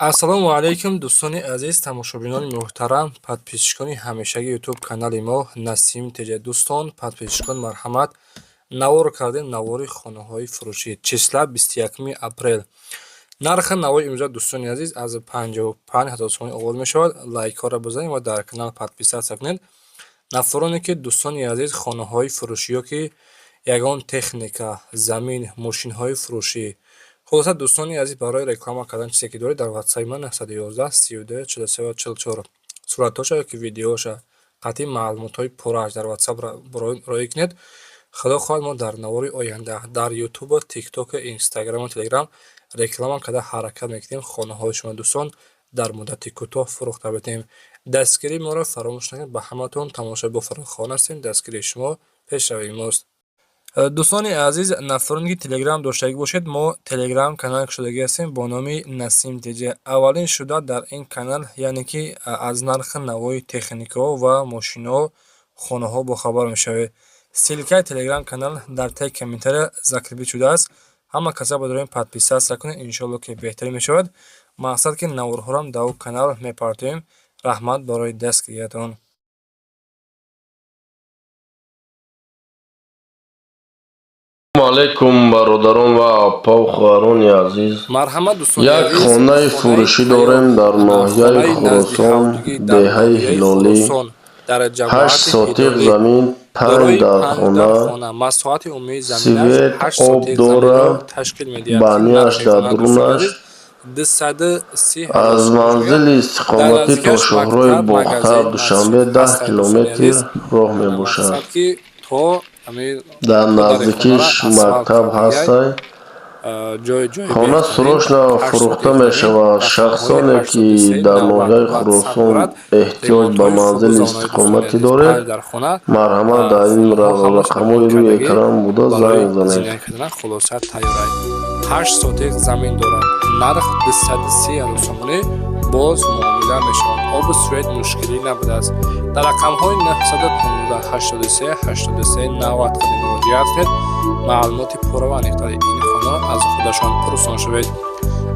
Ассалому алайкум, дӯстони азиз, тамошобинони муҳтарам, подписчикони ҳамешаги ютуб канали мо Насим ТЖ. Дӯстон, подписчикон, марҳамат, навор кардем, навори хонаҳои фурӯшӣ. Числа 21 апрел. Нархи навори имрӯза, дӯстони азиз, аз 55 ҳазор сомонӣ оғоз мешавад. Лайкҳоро бизанед ва дар канал подписаться кунед. Нафароне ки, дӯстони азиз, хонаҳои фурӯшӣ ё ки ягон техника, замин, мошинҳои фурӯшӣ, хулоса, дӯстони азиз, барои реклама кардан чизе ки доред, дар ватсапи ман 911 32 43 44 суратҳоша ёки видеоша қатъи маълумотҳои пуррааш дар ватсап роӣ кунед. Худо хоҳад, мо дар навори оянда дар ютубу, тиктоку, инстаграму телеграм реклама карда ҳаракат мекунем, хонаҳои шумо, дӯстон, дар муддати кӯтоҳ фурӯхта битем. Дастгирии моро фаромӯш накунед. Ба ҳаматон тамошои бофарохона ҳастем. Дастгирии шумо пешравии мост. Дӯстони азиз, нафароне ки телеграм доштагӣ бошед, мо телеграм канал кушодагӣ ҳастем бо номи Насим ТЖ. Аввалин шуда дар ин канал, яъне ки аз нархи навои техникаҳо ва мошинҳо, хонаҳо бохабар мешавед. Ссылкаи телеграм канал дар таи комментария закрепить шудааст. Ҳама каса бодорем подписаться кунед, иншоалло ки беҳтарин мешавад. Мақсад ки наворҳоам дар он канал мепартоем. Раҳмат барои дастгириятон. Алайкум, бародарон ва апаву хоҳарони азиз. Марҳамат, дӯстони Як азиз, хонаи хонаи фурӯшӣ тайёр, дорем дар ноҳияи хонаи назди Хуросон, ҳавдигӣ дар деҳаи ноҳияи Ҳилолӣ. Хуросон, дар 8 ҷамоати сотиқ Ҳилолӣ, замин, 5 дорои дар 5 хона, дар хона, масоҳати умумии заминаш свет, 8 об сотиқ заминро дорад, ташкил медиҳад, ки банияш нархи дар хона, дӯстони дурунаш. азиз, 230 000 Аз сомонӣ мегӯяд. манзили Дар истиқоматӣ то наздикиаш шоҳроҳи мактаб, Бохтар, магазин, Душанбе масҷид 10 ҳастанд, дӯстони километр азиз. роҳ мебошад. Мақсад ки то ҳамин Дар то дари наздикиш хонаро асфалт мактаб кардагиай. ҳастай. Ҷои ҷои Хона беҳтарин, срочно 8 фурӯхта сотиқ замин, мешавад. рақамҳои Шахсоне ки 83 дар 90 ноҳияи ватсап Хуросон дорад. эҳтиёҷ ба Ремонтҳои хубу манзили замонаи, дӯстони истиқоматӣ азиз, доред, 5 дар хона, марҳамат, дар ин хонаҳо ҳамаш рақамҳои ремонт рӯи кардагӣ, экран буда барои занг занед. зиндагӣ кардан хулоса тайёрай. 8 сотиқ замин дорад, нарх 230 000 сомонӣ, боз муомила мешавад. Обу свет мушкилӣ набудааст. Дар рақамҳои 915 83 83 90 қадим муроҷиат кунед, маълумоти пурра ва аниқтари ин хонаро аз худашон пурсон шавед.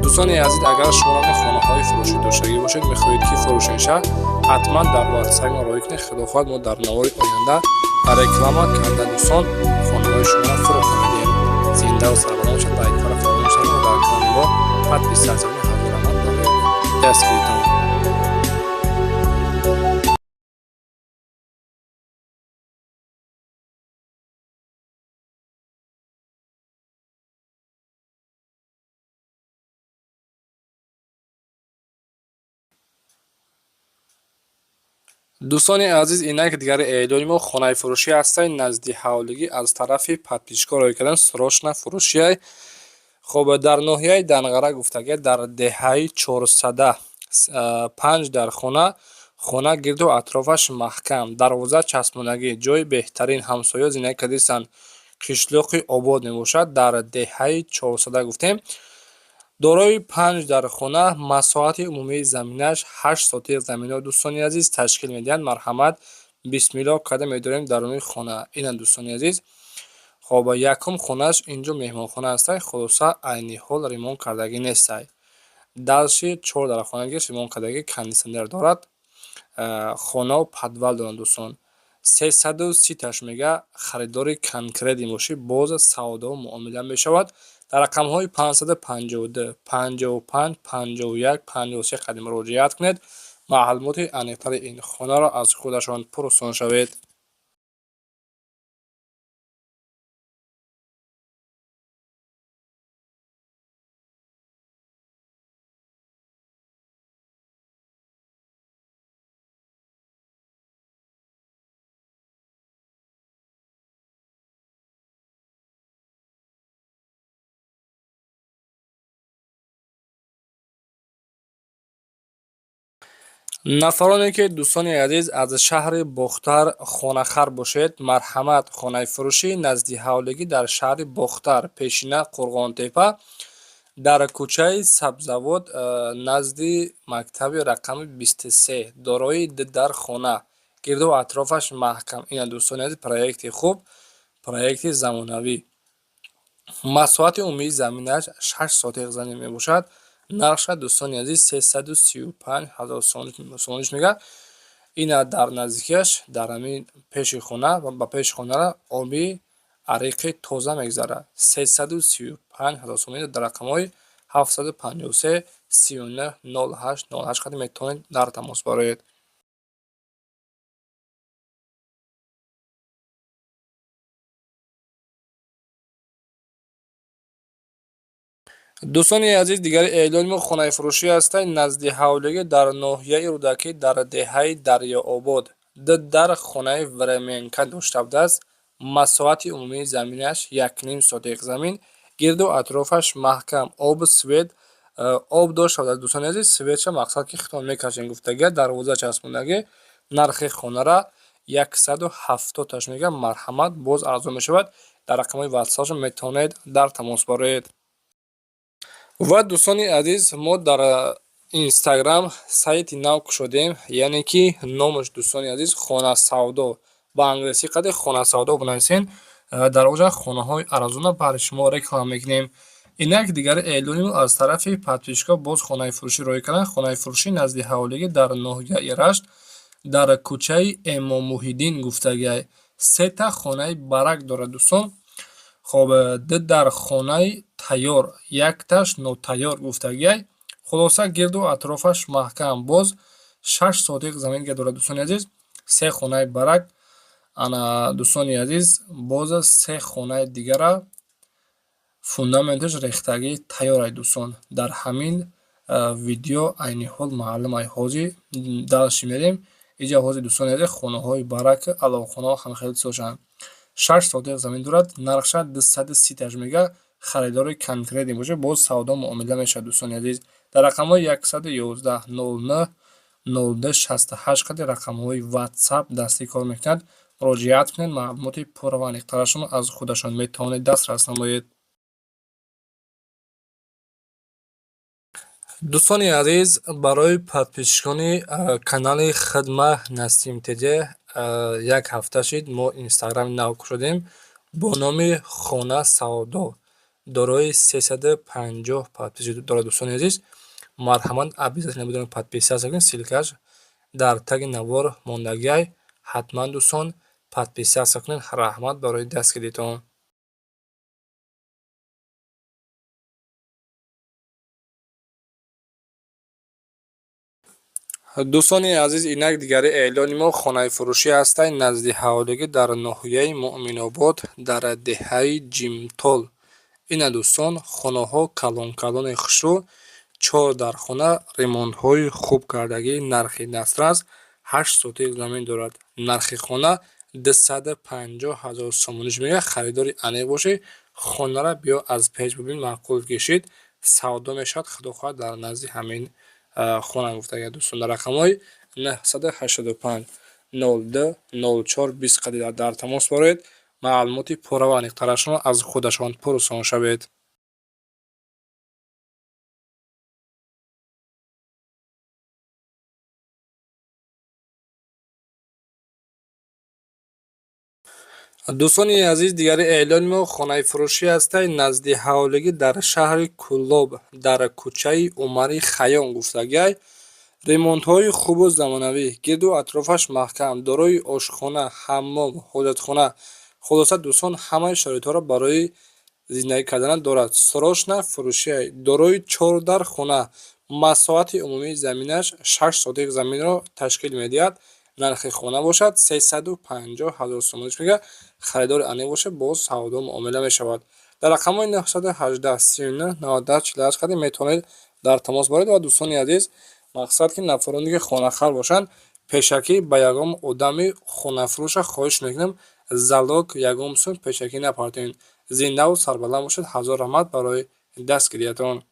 Дӯстони азиз, агар шумо хонаҳои фурӯшӣ доштагӣ бошед, мехоҳед ки фурӯшен шавад, ҳатман дар ватсапи мо роҳӣ кунед. Худо хоҳад, мо дар навори оянда реклама карда, дӯстон, хонаҳои шуморо фурӯхта медиҳем. Зиндаву сарбаланд бошед. Лайкҳоро фаромӯш накунед ва дар канали мо подписаться кунед. Ҳазор раҳмат барои дастгиритон. Дӯстони азиз, инак дигари эълони мо, хонаи фурӯшӣ ҳастай назди ҳавлигӣ, аз тарафи подписчикҳо роҳӣ кардан, срочно фурӯшиай. Хоб, дар ноҳияи Данғара гуфтагия, дар деҳаи Чорсада, 5 дар хона, хона гирду атрофаш маҳкам, дарвоза часпонагӣ, ҷои беҳтарин, ҳамсоя зиндагӣ кардистанд, қишлоқи обод мебошад. Дар деҳаи Чорсада гуфтем, дорои 5 дар хона, масоҳати умумии заминаш 8 сотиқ заминро, дӯстони азиз, ташкил медиҳанд. Марҳамат, бисмиллоҳ карда медорем даруни хона. Ина, дӯстони азиз, хоб, якум хонааш инҷо меҳмонхона ҳастай. Хулоса, айни ҳол ремонт кардагӣ нестай. Дальше чор дархонагиш ремонт кардагӣ, кондитсионер дорад, хонаву подвал доранд, дӯстон. 330-таш мега, харидори конкретный бошӣ, боз савдо муомила мешавад. Дар рақамҳои 552 55 51 53 қадим муроҷиат кунед, маълумоти аниқтари ин хонаро аз худашон пурсон шавед. Нафароне ки, дӯстони азиз, аз шаҳри Бохтар хонахар бошед, марҳамат, хонаи фурӯшӣ назди ҳавлигӣ дар шаҳри Бохтар, пешина Қурғонтепа, дар кӯчаи Сабзавот, назди мактаби рақами 23, дорои ду дар хона, гирду атрофаш маҳкам. Ина, дӯстони азиз, проекти хуб, проекти замонавӣ. Масоҳати умумии заминаш 6 сотиқ замин мебошад. Нархша, дӯстони азиз, 335 ҳазор сомониш мега. Ина дар наздикиаш, дар ҳамин пеши хона ва ба пеши хонара оби ариқи тоза мегзарад. 335 ҳазор сомонӣ дар рақамҳои 753 39 08 08 қадим метавонед дар тамос бароед. Дӯстони азиз, дигари эълони мо хонаи фурӯшӣ ҳастанд назди ҳавлигӣ дар ноҳияи Рӯдакӣ, дар деҳаи Дарёобод. Ду дар хонаи временка дошта будааст. Масоҳати умумии заминаш 1,5 сотих замин, гирду атрофаш маҳкам, обу свет, об дошта будааст. Дӯстони азиз, светша мақсад ки хитон мекашем гуфтагия, дарвоза часпондагӣ. Нархи хонара 170 таш мега, марҳамат, боз арзон мешавад. Дар рақамҳои ватсапшон метавонед дар тамос бароед. Ва дӯстони азиз, мо дар Инстаграм сайти нав кушодем, яъне ки номаш, дӯстони азиз, Хона Савдо. Ба англисӣ қади Хона Савдо бинависен, дар оҷа хонаҳои арзона барои шумо реклама мекунем. Инак дигари эълони аз тарафи подписчикҳо боз хонаи фурӯшӣ роҳӣ карданд. Хонаи фурӯшӣ назди ҳавлигӣ дар ноҳияи Рашт, дар кӯчаи Эмомуҳиддин гуфтагиай. Сета хонаи барак дорад, дӯстон. Хоб, ду дар хонаи тайёр, якташ нотайёр гуфтагиай. Хулоса, гирду атрофаш маҳкам, боз 6 сотих замин дорад, дӯстони азиз. Се хонаи барак, ана, дӯстони азиз, боз се хонаи дигара фундаменташ рехтагӣ тайёрай, дӯстон. Дар ҳамин видео айни ҳол маълум ай, ҳозир дальше мерем. Иҷа ҳозир, дӯстони азиз, хонаҳои барак, алоқхонаҳо ҳам хеле бисёршанд. 6 сотих замин дорад, нархша 230 таш мега. Харидори конкретный бошад, боз савдо муомила мешавад, дӯстони азиз. Дар рақамҳои 111 09 02 68 қади рақамҳои WhatsApp дастӣ кор мекунад. Муроҷиат кунед, маълумоти пурра ва аниқтарашонро аз худашон метавонед дастрас намоед. Дӯстони азиз, барои подписчикони канали Хидма Насим ТЖ, як ҳафта шид мо инстаграми нав кушодем бо номи Хона Савдо. Дорои 350 подписчик дорад, дӯстони азиз. Марҳамат, обязательно бидонед, подписаться кунед, ссылкаш дар таги навор мондагиай. Ҳатман, дӯстон, подписаться кунед. Раҳмат барои дастгиритон. Дӯстони азиз, инак дигари эълони мо хонаи фурӯшӣ ҳастанд назди ҳавлигӣ дар ноҳияи Муъминобод, дар деҳаи Ҷимтол. Ина, дӯстон, хонаҳо калон-калони хушрӯ, чор дар хона, ремонтҳои хуб кардагӣ, нархи дастрас, 8 сотих замин дорад. Нархи хона 250 ҳазор сомониш мега. Харидори аниқ бошӣ, хонара биё аз пеш бибин, маъқул кишид, савдо мешавад, худо хоҳад, дар назди ҳамин хона гуфтага, дӯстон. Дар рақамҳои 985 02 04 20 қади дар тамос бароед, маълумоти пурра ва аниқтарашонро аз худашон пурсон шавед. Дӯстони азиз, дигари эълони мо хонаи фурӯшӣ ҳастанд назди ҳавлигӣ дар шаҳри Кӯлоб, дар кӯчаи Умари Хайём гуфтагиай. Ремонтҳои хубу замонавӣ, гирду атрофаш маҳкам, дорои ошхона, ҳаммом, ҳоҷатхона. Хулоса, дӯстон, ҳамаи шароитҳоро барои зиндагӣ кардан дорад. Срочно фурӯшиай. Дорои чор дар хона. Масоҳати умумии заминаш 6 сотих заминро ташкил медиҳад. Нархи хона бошад 350 ҳазор сомониш мега. Харидори аниқ бошад, боз савдо муомила мешавад. Дар рақамҳои 918 39 90 48 қади метавонед дар тамос баред. Ва дӯстони азиз, мақсад ки нафароне ки хонахар бошанд, пешакӣ ба ягон одами хонафурӯша хоҳиш мекунем, залог ягон сум пешакӣ напартоед. Зиндаву сарбаланд бошед. Ҳазор раҳмат барои дастгириятон.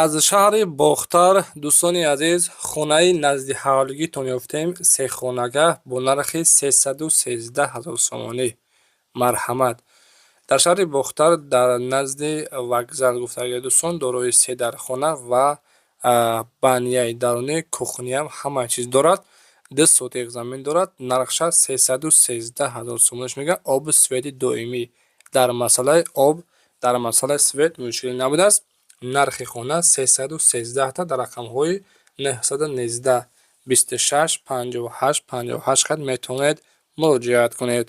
Аз шаҳри Бохтар, дӯстони азиз, хонаи назди ҳавлигитон ёфтем, сехонага бо нархи 313 ҳазор сомонӣ. Марҳамат. Дар шаҳри Бохтар, дар назди вокзал гуфтагӣ, дӯстон, дорои се дархона ва баняи дарунӣ, кухняам ҳама чиз дорад. 2 сотих замин дорад. Нархша 313 ҳазор сомониш мега. Обу свети доимӣ. Дар масъалаи об, дар масъалаи свет мушкилӣ набудааст. Нархи хона 313 та, дар рақамҳои 919 26 58 58 хат метавонед муроҷиат кунед.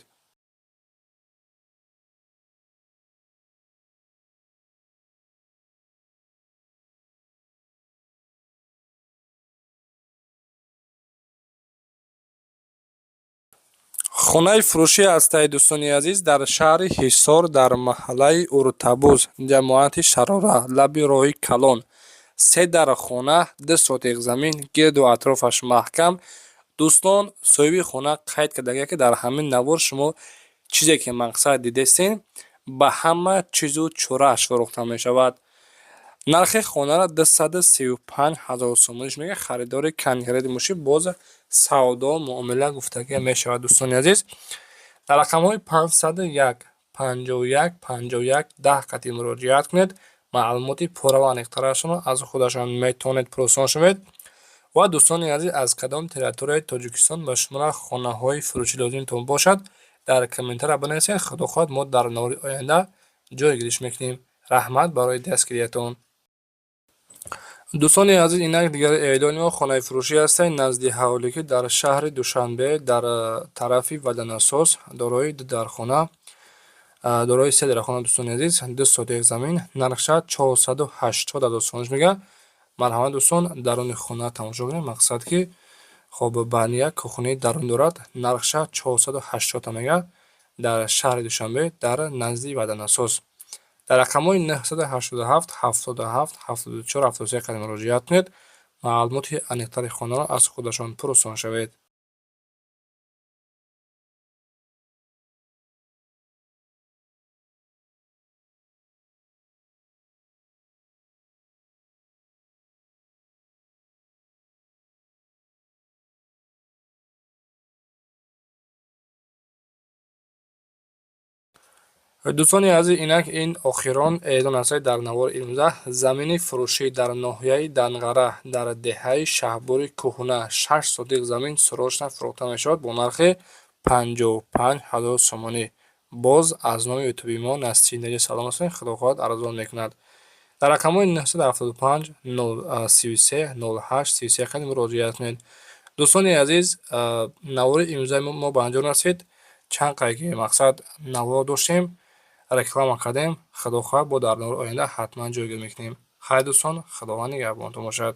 Хонаи фурӯшӣ ҳастаи, дӯстони азиз, дар шаҳри Ҳисор, дар маҳаллаи Уртабуз, ҷамоати Шарора, лаби роҳи калон. Се дар хона, 2 сотиқ замин, гирду атрофаш маҳкам. Дӯстон, соҳиби хона қайд кардагия, ки дар ҳамин навор шумо чизе ки мақсад дидестен, ба ҳама чизу чорааш фурӯхта мешавад. Нархи хонаро 235 ҳазор сомониш мега, харидори конкрети мошин боз савдо муомила гуфтагия мешавад. Дӯстони азиз, дар рақамҳои 501 51 51 10 қатъи муроҷиат кунед. Маълумоти пурра ва аниқтарашонро аз худашон метавонед пурсон шавед. Ва дӯстони азиз, аз кадом территорияи Тоҷикистон ба шуморо хонаҳои фурӯшӣ лозимтон бошад, дар комментария бинависед. Худо хоҳад, мо дар навори оянда ҷойгириш мекунем. Раҳмат барои дастгириятон. Дӯстони азиз, инак дигари эълони мо хонаи фурӯшӣ ҳастанд назди ҳавликӣ дар шаҳри Душанбе, дар тарафи Ваданасоз, дорои ду дархона, дорои се дархона. Дӯстони азиз, 2 сотиқ замин, нархша 480 ҳазор сомониш мега. Марҳамат, дӯстон, даруни хона тамошо кунед. Мақсад ки хоб баня кухонаи дарун дорад. Нархша 480 мега, дар шаҳри Душанбе, дар назди Ваданасоз. Дар рақамҳои 987 77 74 73 қадам муроҷиат кунед. Маълумоти аниқтари хонаро аз худашон пурсон шавед. Дӯстони азиз, инак ин охирон эълон аст дар навори имрӯза. Замини фурӯшӣ дар ноҳияи Данғара, дар деҳаи Шаҳбури Кӯҳна, 6 сотиқ замин срочно фурӯхта мешавад бо нархи 55 ҳазор сомонӣ. Боз аз номи ютуби мо Насиб салом ҳастем, худо хоҳад арзон мекунад. Дар рақамҳои 975 33 08 33 қадам муроҷиат кунед. Дӯстони азиз, навори имрӯзаи мо ба анҷом расид. Чанд қадр ки мақсад навор доштем, реклама кардем. Худо хоҳад, бо дар навори оянда ҳатман ҷойгир мекунем. Хайр, дӯстон, Худованд нигаҳбонтон бошад.